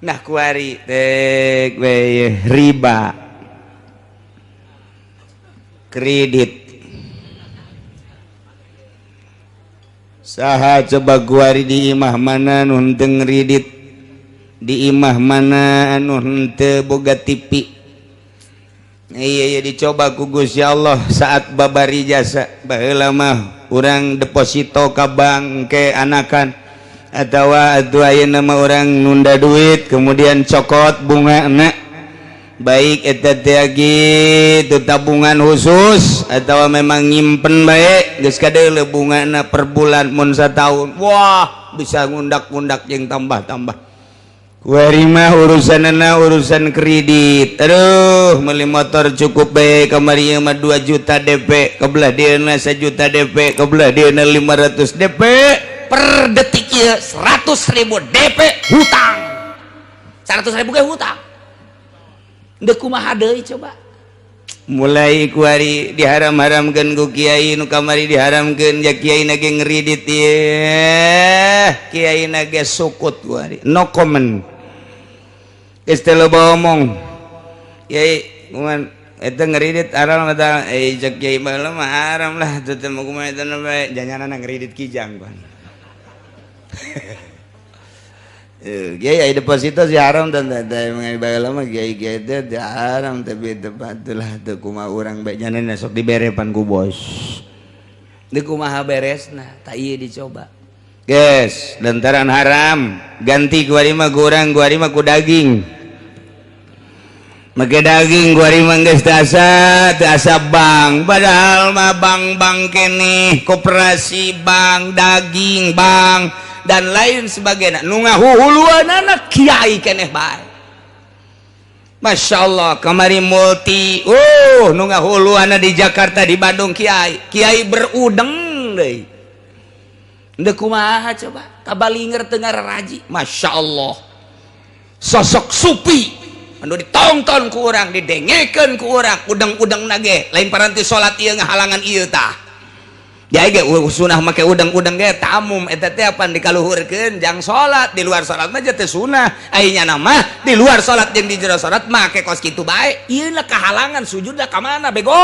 Nah, kuari tek we riba kredit. Saha coba kuari di imah mana nu henteu ngredit, di imah mana anu henteu boga TV? Iya, iya, dicoba ku Gusti Allah saat babari jasa. Baheula mah urang deposito ka bank ke anakan atawa atuh ayeuna mah urang nunda duit kemudian cokot bunga na, baik eta teh gitu tabungan khusus atau memang nyimpen baik geus kadeuleu bungana per bulan. Mun sataun, wah, bisa ngundak-ngundak jeung tambah-tambah. Kuari mah urusanana urusan kredit. Aduh, meuli motor cukup bae kamari mah 2 juta DP, kebelah dieuna 1 juta DP, kebelah dieuna 500 DP. Per detik ieu 100.000 DP hutang, 100.000 ge hutang. Deuk kumaha deui coba? Mulai kuari diharam-haramkeun ku kiai nu kamari, diharamkeun ja kiai na ge ngredit ieu, kiai na ge sukut. Kuari no comment, geus teu loba omong. Kiai kuman eta ngredit haram eta? Eh, cek kiai baheula mah haram lah teu teh mah, kumaha eta bae janganana ngredit kijang pan. Kiai ai deposito si haram dan teh baheula mah kiai kiai teh haram, tapi teu lah teu kumaha urang bae nyanana sok dibere pan ku bos. Deuk kumaha beresna? Tak ieu dicoba. Guys, lantaran haram ganti kuari mah kurang kuari mah ku daging, make daging kuari mah. Geus teu asa teu asa bank, padahal mah bank-bank keneh, koperasi bank, daging bank, dan lain sebagainya. Nu ngahuhuluanana kiai keneh bae. Masya Allah, kamari multi, nu ngahuluanna di Jakarta, di Bandung kiai kiai berudeng deui. Deuk kumaha coba? Kabalinger teu ngaraji. Masya Allah, sosok supi anu ditonton ku urang, didengekeun ku urang, udang-udang nage lain paranti salat ieu ngahalangan ieu tah. Jadi ge sunah make udang-udang ge tamum eta teh apan dikaluhurkeun jang salat. Di luar salat mah teh sunah, ai nyana mah di luar salat jeung di jero salat make kos kitu bae. Ieu lah kahalangan sujudna ka mana, bego?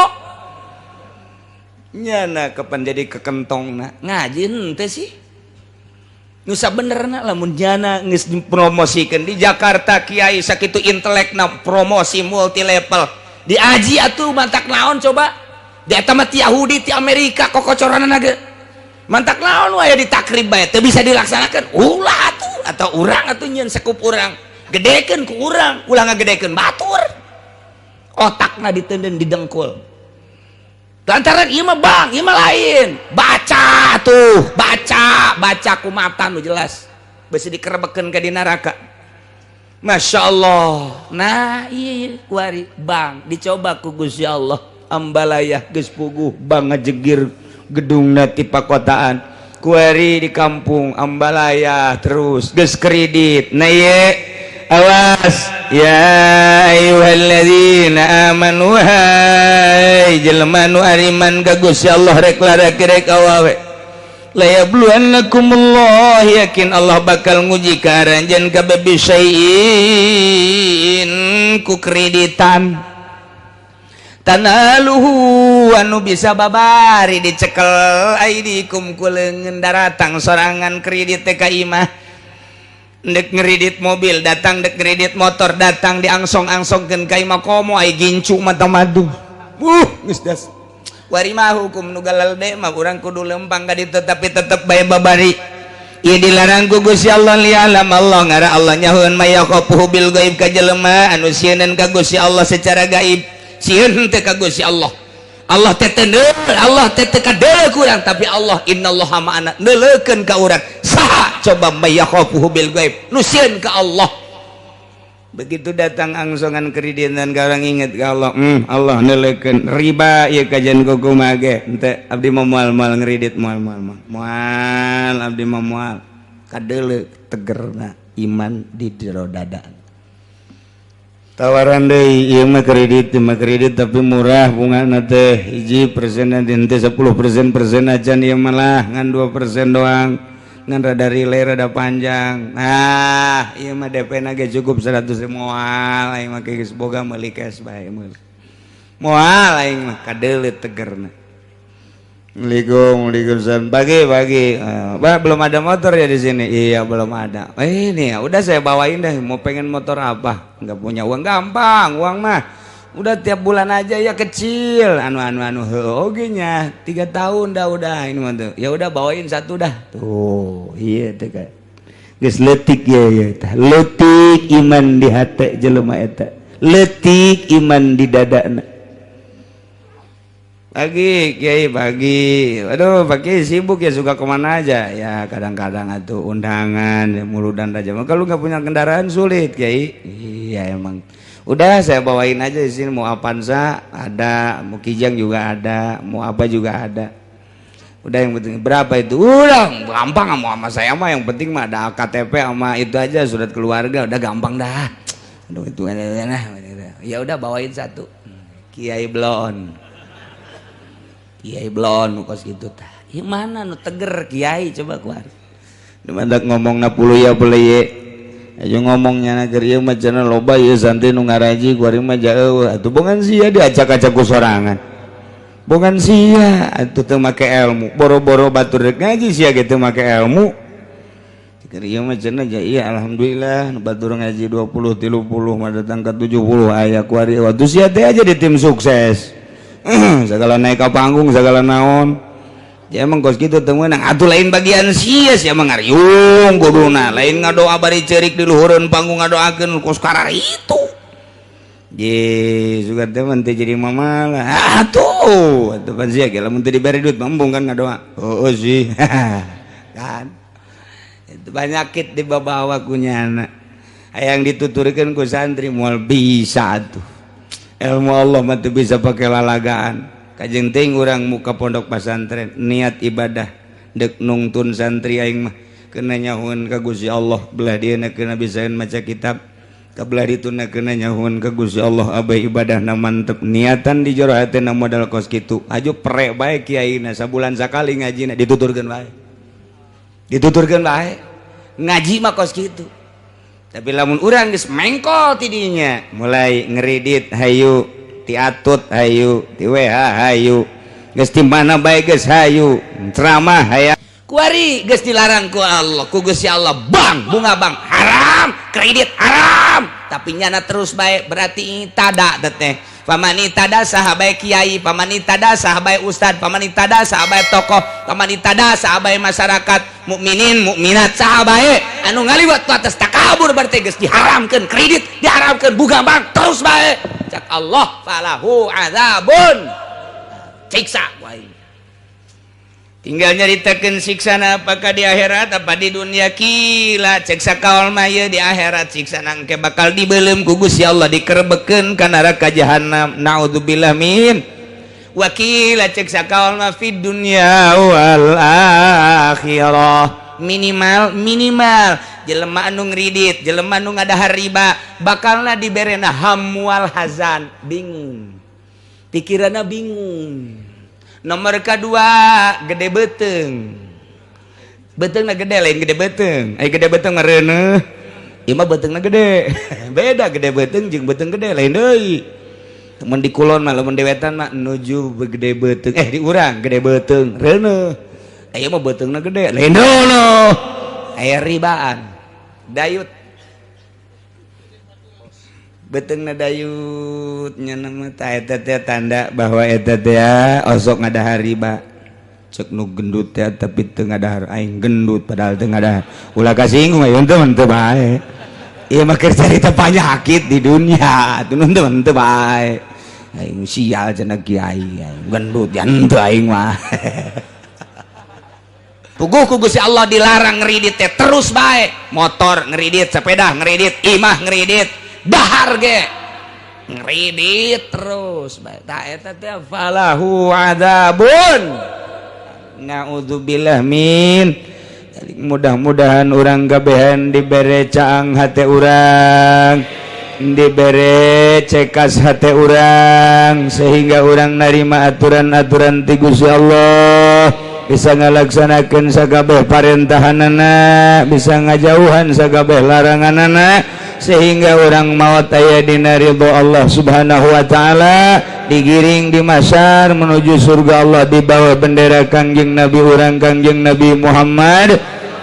Nyana kapan jadi kekentongna? Ngaji henteu sih nu sabenerna lamun jana geus dipromosikeun di Jakarta kiai sakitu intelekna promosi multi level diaji atuh mantak naon coba? Di eta mah ti Yahudi, ti Amerika kokocoranna ge. Mantak naon wae ditakrib bae teu bisa dilaksanakeun? Ulah atuh, atau urang atuh nyeun sekup urang, gedekeun ku urang, ulah ngagedekeun batur. Otakna ditenden didengkul lantaran ieu mah bang, ieu mah lain. Baca tuh, baca, baca kumatan nu jelas besi dikerebekeun ka di neraka. Masya Allah. Nah, iya kuari bang dicoba ku Gusti Allah. Ambalaya geus puguh bang ngajegir gedungna ti pakotaan. Kuari di kampung Ambalaya terus geus kredit. Nah ye, awas ya ayyuhalladzina amanu, hai jelema nu ariman ka Gusti Allah, rek lalaki rek awewe, la yabluwannakumullah, yakin Allah bakal nguji ka aranjeun kabeh, bisyai'in ku kreditan, tanaluhu anu bisa babari dicekel, aidikum ku leungeun. Daratang sorangan kredit teh ka imah, dek ngeridit mobil datang, dek ngeridit motor datang, diangsong-angsongkeun ka imah komo ai gincu mata madu. Geus das wari mah hukum nu galalde mah urang kudu lempang ka ditu, tapi tetep bae babari ieu dilarang ku Gusti Allah. Lialam Allah, ngara Allah nyahoeun, mayakhafuhu bil gaib, ka jelema anu sieunan ka Gusti Allah secara gaib. Sieun teh ka Gusti Allah, Allah teh teu, Allah teh teu kadeuleu ku urang, tapi Allah innallaha ma'ana, neuleukeun ka urang. Saha coba mayakhafuhu bil gaib, nu sieun ka Allah? Begitu datang angsongan kreditan ka orang, inget ka Allah, Allah neuleukeun. Riba ieu kajian ku kumaha ge henteu, abdi mah moal moal ngredit, moal moal moal moal, abdi mah moal. Kadeuleu tegerna iman di jero dada. Tawaran deui, ieu mah kredit, ieu mah kredit tapi murah bungana teh, 1% nanti 10% persen acan, ieu malah ngan 2% doang. Ngan rada relay, rada panjang. Nah, ieu mah DP na ge cukup 100 moal aing mah, geus boga, meuli cash bae, meuli. Moal aing mah kadeuleut tegerna. Assalamualaikum, waalaikumsalam. Pagi, pagi. Pak, belum ada motor ya di sini? Iya, belum ada. Eh, ini ya, udah saya bawain deh. Mau pengen motor apa? Nggak punya uang, gampang, uang mah. Udah tiap bulan aja ya kecil. Anu anu anu, oke nya. 3 tahun dah udah ini mah tuh. Ya udah, bawain satu dah. Tuh, iya tuh kan. Geus leutik ya ya tah. Leutik iman di hati jelema eta. Leutik iman di dadana. Pagi, Kiai, pagi. Aduh, pagi sibuk ya, suka kemana aja? Ya, kadang-kadang atau undangan, ya, muludan aja. Kalau nggak punya kendaraan sulit, Kiai. Iya emang. Udah saya bawain aja di sini, mau Avanza ada, mau Kijang juga ada, mau apa juga ada. Udah, yang penting berapa itu? Udah gampang, mau sama saya mah yang penting mah ada KTP sama itu aja, surat keluarga, udah gampang dah. Aduh, itu nah, ya udah bawain satu. Kiai Blon. Kiai Blon kos gitu tah. Ieu mana nu teger kiai coba keluar. Nu mandak ngomong na puluh ya boleh ye. Ayo ngomongnya na keur ieu mah cenah loba ieu santri nu ngaraji, kuari mah jauh. Atuh bongan sia diacak-acak ku sorangan. Bongan sia atuh teu make ilmu. Boro-boro batur rek ngaji, sia ge teu make ilmu. Keur ieu mah cenah ja iya alhamdulillah nu batur ngaji 20 30 mah datang ke 70 aya kuari. Waktu sia teh aja di tim sukses. Segala naik ke panggung, segala naon ya emang kos gitu teu meunang atuh, lain bagian sia, sia mah ngariung kuduna, lain ngadoa bari ceurik di luhureun panggung, ngadoakeun kos karar itu. Ye, suka teh mah teu jadi mamalah. Atuh, atuh pan sia ge lamun teu dibere duit embung kan ngadoa. Oh, oh sih. Kan. Itu penyakit dibawa ku nyana. Hayang dituturkeun ku santri moal bisa atuh. Ilmu Allah mah teu bisa pakai lalagaan. Kajeng teuing urang muka pondok pesantren niat ibadah dek nungtun santri, aing mah kena nyahuan ka Gusti Allah, belah dia kena bisaeun maca kitab, kabelah dituna kena nyahuan ka Gusti Allah, abai ibadah na mantep, niatan di jero hatena modal kos kitu. Aju prek bae kiaina sabulan sakali ngajina, dituturkeun bae, dituturkeun bae, ngaji mah kos kitu. Tapi lamun urang geus mengkol tidinya mulai ngeridit hayu, ti atut hayu, ti WH hayu, geus di mana bae geus hayu, ceramah hayu. Kuari geus dilarang ku Allah, ku Gusti Allah, bang bunga bang haram, kredit haram, tapi nyana terus bae, berarti tada teteh. Pamani tada saha bae kiai, pamani tada saha bae ustad, pamani tada saha bae tokoh, pamani tada saha bae masyarakat mukminin mukminat, saha bae anu ngaliwat ku atas takabur, berarti geus diharamkeun kredit, diharamkeun bunga bang, terus bae, cak Allah falahu azabun, siksa ku aing. Tinggal nyaritakeun siksana apakah di akhirat apa di dunia. Qila, cek sakaol mah ieu di akhirat siksa nangke bakal dibelem ku Gusti Allah, dikerebekeun ka neraka jahanam, naudzubillah min. Wa qila, cek sakaol mah fid dunya wal akhirah. Minimal minimal jelema anu ngridit, jelema anu ngadahar riba, bakalna diberena hamwal hazan, bingung pikiranna, bingung. Nomor kedua, gede beteng, beteng na gede, lain gede beteng. Ay, gede beteng ngareuneuh, ieu mah betengna gede, beda. Gede beteng jeung beteng gede lain deui. Temen di kulon mah, lamun di wetan mah nuju gede beteng, eh, di urang gede beteng reuneuh, aya mah betengna gede lain deui. Aya ribaan dayut, betengna dayut, nya nama ta eta teh tanda bahwa eta teh osok ngadahar riba. Cek nu gendut teh tapi teu ngadahar, aing gendut padahal teu ngadahar. Ulah kasinggung aya teu teu bae, ieu mah keur carita penyakit di dunia atuh, teu teu bae. Aing sial cenah kiai, aing gendut ya henteu, aing mah puguh ku Gusti Allah dilarang ngeridit teh terus bae, motor ngeridit, sepeda ngeridit, imah ngeridit, dahar ge ngeridit terus bae, tah eta teh falahu adzabun, naudzubillah min. Mudah-mudahan urang kabehan dibere caang hate urang, dibere cekas hate urang, sehingga urang narima aturan-aturan ti Gusti Allah. Bisa ngalaksanakeun sakabeh parentahanana, bisa ngajauhan sakabeh laranganana, sehingga urang maot aya dina ridho Allah Subhanahu wa taala, digiring di mahsyar menuju surga Allah di bawah bendera Kangjeng Nabi urang, Kangjeng Nabi Muhammad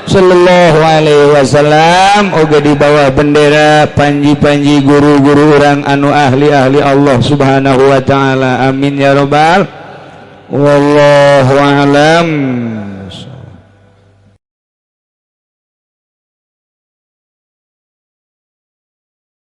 Sallallahu Alaihi Wasallam, oge di bawah bendera panji-panji guru-guru urang anu ahli-ahli Allah Subhanahu wa taala. Amin ya robbal. Wallahu alam.